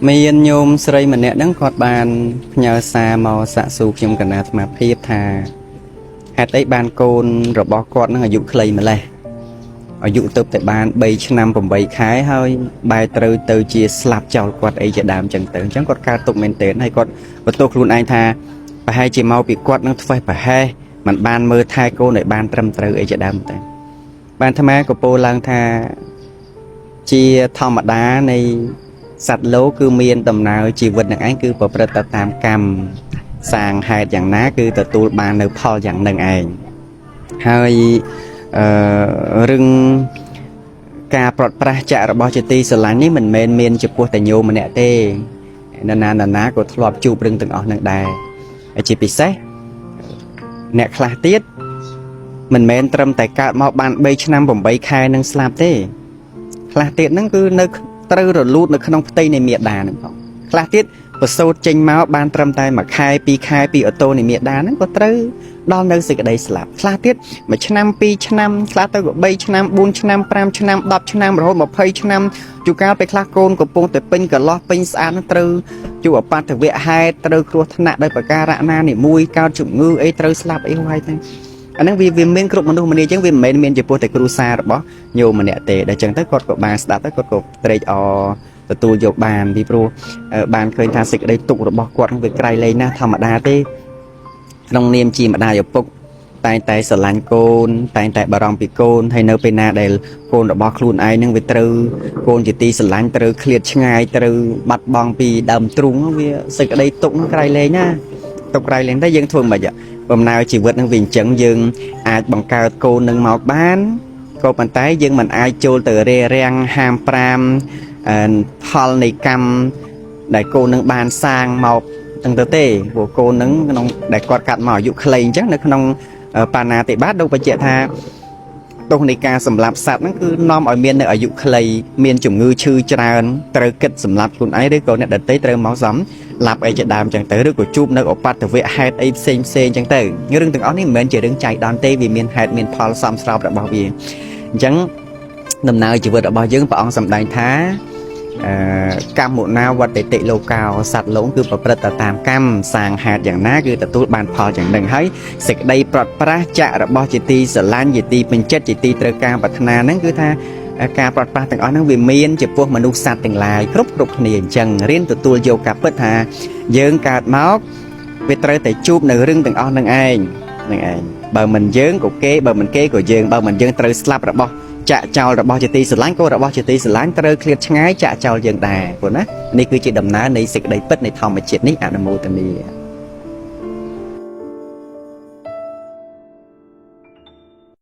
មានញោមស្រីម្នាក់ហ្នឹងគាត់បានផ្ញើសារមកសាកសួរខ្ញុំកណាអាត្មាភាពថាហេតុអីបានកូនរបស់គាត់នឹងអាយុខ្លីម្លេះអាយុទៅតែបាន3ឆ្នាំ8ខែហើយបែរត្រូវទៅជាស្លាប់ចោលគាត់អីជាដើមចឹងទៅអញ្ចឹងគាត់កើតទុកមែនទែនហើយគាត់បន្ទោសខ្លួនឯងថាប្រហែលជាមកពីគាត់នឹងធ្វេសប្រហែសមិនបានមើលថែកូនឲ្យបានត្រឹមត្រូវអីជាដើមទៅបានអាត្មាក៏ពោលឡើងថាជាធម្មតានៃសត្វលោកគឺមានដំណើរជីវិតនឹងឯងគឺប្រព្រឹត្តទៅតាមកម្មសាងហេតុយ៉ាងណាគឺទទួលបាននៅផលយ៉ាងនឹងឯងហើយអឺរឿងការប្រត់ប្រាស់ចាក់របស់ជាទីស្រឡាញ់នេះមិនមែនមានចំពោះតែញោមម្នាក់ទេនរណានរណាក៏ធ្លាប់ជួបរឿងទាំងអស់នឹងដែរហើយជាពិសេសអ្នកខ្លះទៀតមិនមែនត្រឹមតែកើតមកបាន3ឆ្នាំ8ខែនឹងស្លាប់ទេខ្លះទៀតហ្នឹងគឺនៅត្រូវរលូតនៅក្នុងផ្ទៃនៃមាតាហ្នឹងផងខ្លះទៀតប្រសូតចេញមកបានត្រឹមតែ1ខែ2ខែពីអូតូនៃមាតាហ្នឹងក៏ត្រូវដល់នៅសេចក្តីស្លាប់ខ្លះទៀត1ឆ្នាំ2ឆ្នាំខ្លះទៅក៏3ឆ្នាំ4ឆ្នាំ5ឆ្នាំ10ឆ្នាំរហូត20ឆ្នាំជួនកាលពេលខ្លះកូនកំពុងតែពេញកន្លោះពេញស្អាតហ្នឹងត្រូវជួបអបតវៈហេតុត្រូវគ្រោះថ្នាក់ដោយប្រការៈណានេះមួយកើតជំងឺអីត្រូវស្លាប់អីហើយទៅអាហ្នឹងវាមានគ្រប់មនុស្សម្នាអញ្ចឹងវាមិនមែនមានចំពោះតែគ្រួសាររបស់ញោមម្នាក់ទេដល់អញ្ចឹងទៅគាត់ក៏បានស្ដាប់ទៅគាត់ក៏ត្រេកអរទទួលយកបានពីព្រោះបានឃើញថាសេចក្តីទុក្ខរបស់គាត់ហ្នឹងវាក្រៃលែងណាស់ធម្មតាទេក្នុងនាមជាម្ដាយឪពុកតែងតែស្រឡាញ់កូនតែងតែបារម្ភពីកូនហើយនៅពេលណាដែលកូនរបស់ខ្លួនឯងហ្នឹងវាត្រូវកូនជាទីស្រឡាញ់ត្រូវឃ្លាតឆ្ងាយត្រូវបាត់បង់ពីដើមទ្រូងវាសេចក្តីទុក្ខហ្នឹងក្រៃលែងណាទុក្ខក្រៃលែងតែយើងធ្វើមិនខ្មិចបំណើជីវិតនឹងវាអញ្ចឹងយើងអាចបង្កើតកូននឹងមកបានក៏ប៉ុន្តែយើងមិនអាចចូលទៅរារាំងហាមប្រាមផលនៃកម្មដែលកូននឹងបានសាងមកទាំងទៅទេព្រោះកូននឹងក្នុងដែលគាត់កាត់មកអាយុខ្លីអញ្ចឹងនៅក្នុងបាណាតិបាតដូចបញ្ជាក់ថាទោសនៃការសម្លាប់សត្វហ្នឹងគឺនាំឲ្យមាននៅអាយុខ្លីមានជំងឺឈឺច្រើនត្រូវគិតសម្លាប់ខ្លួនឯងឬក៏អ្នកដទៃត្រូវមកសំឡាប់អីជាដើមចឹងទៅឬក៏ជួបនៅឧបទ្ទវហេតុអីផ្សេងផ្សេងចឹងទៅរឿងទាំងអស់នេះមិនមែនជារឿងចៃដន្យទេវាមានហេតុមានផលសមស្របរបស់វាអញ្ចឹងដំណើរជីវិតរបស់យើងព្រះអង្គសម្ដែងថាអឺកម្មណាវត្តតិលោកោសត្វលោកគឺប្រព្រឹត្តទៅតាមកម្មសាងហេតុយ៉ាងណាគឺទទួលបានផលយ៉ាងនឹងហើយសេចក្តីប្រត់ប្រាស់ចាក់របស់ជាទីស្រឡាញ់ជាទីពេញចិត្តជាទីត្រូវការប្រាថ្នាហ្នឹងគឺថាការប្រត់ប្រាស់ទាំងអស់ហ្នឹងវាមានចំពោះមនុស្សសត្វទាំងឡាយគ្រប់គ្រប់គ្នាអញ្ចឹងរៀនទទួលយកការពិតថាយើងកើតមកវាត្រូវតែជួបនៅរឿងទាំងអស់ហ្នឹងឯងហ្នឹងឯងបើមិនយើងក៏គេបើមិនគេក៏យើងបើមិនយើងត្រូវស្លាប់របស់ចាក់ចោលរបស់ជាទីស្រឡាញ់ក៏របស់ជាទីស្រឡាញ់ត្រូវឃ្លាតឆ្ងាយចាក់ចោលយើងដែរព្រោះណានេះគឺជាដំណើរនៃសេចក្តីពិតនៃធម្មជាតិនេះអនុមោទនា។